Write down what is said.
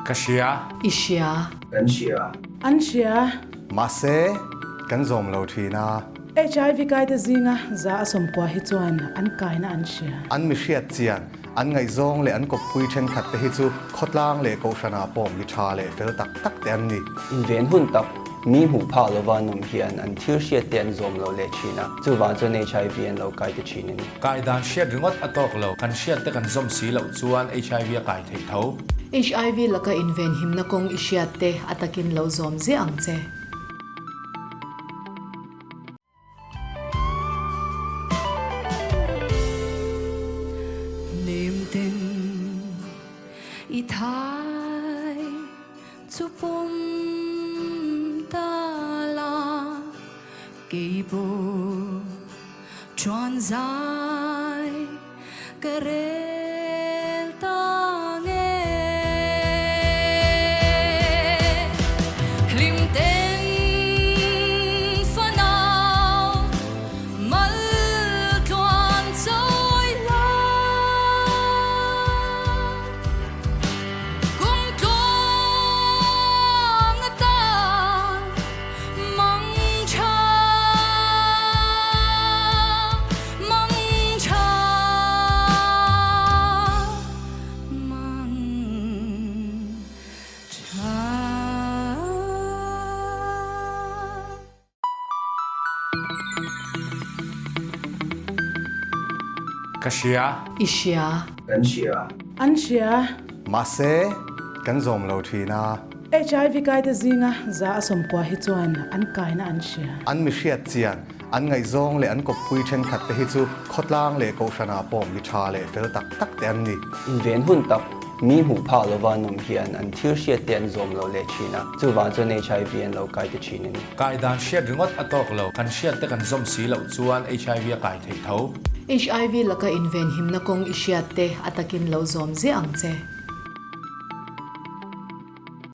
Ka hria. I hria. Kan hria. An hria. Mahse, kan zawm lo thin a. HIV kaite zinga za a sawmkua hi chuan an kaina an hria. An mi hriat chian, an ngaihzawng leh an kawppui thenkhat te hi chu khawtlang leh kohhranah pawh mi tha leh fel tak tak te an ni. Inven hun tak, mi hmuh phak lova an awm hian an thil hriat te an zawm lo leh thin a, chuvang chuan HIV an lo kai ta thin a ni. Kai dan hriat ringawt a tawk lo, kan hriat te kan zawm si loh chuan HIV a kai theih tho. HIV laka inven himna kawng i hriat te a takin lo zawm ziah ang che. Hlimten i thai chu pum ta la, kei pawh chuan zai ka rel ta nge. Hlimten fanau mal tluan chawi la, kum tluang atan mang tha, mang tha, mang tha. Ka hria. I hria. Kan hria. An hria. Mahse, kan zawm lo thin a. HIV kaite zinga za a sawmkua hi chuan an kaina an hria. An mi hriat chian, an ngaihzawng leh an kawppui thenkhat te hi chu khawtlang leh kohhranah pawh mi tha leh fel tak tak te an ni. Inven hun tak, mi hmuh phak lova an awm hian an thil hriat te an zawm lo leh thin a, chuvang chuan HIV an lo kai ta thin a ni. Kai dan hriat ringawt a tawk lo, kan hriat te kan zawm si loh chuan HIV a kai theih tho. HIV laka inven himna kawng i hriat te a takin lo zawm ziah ang che.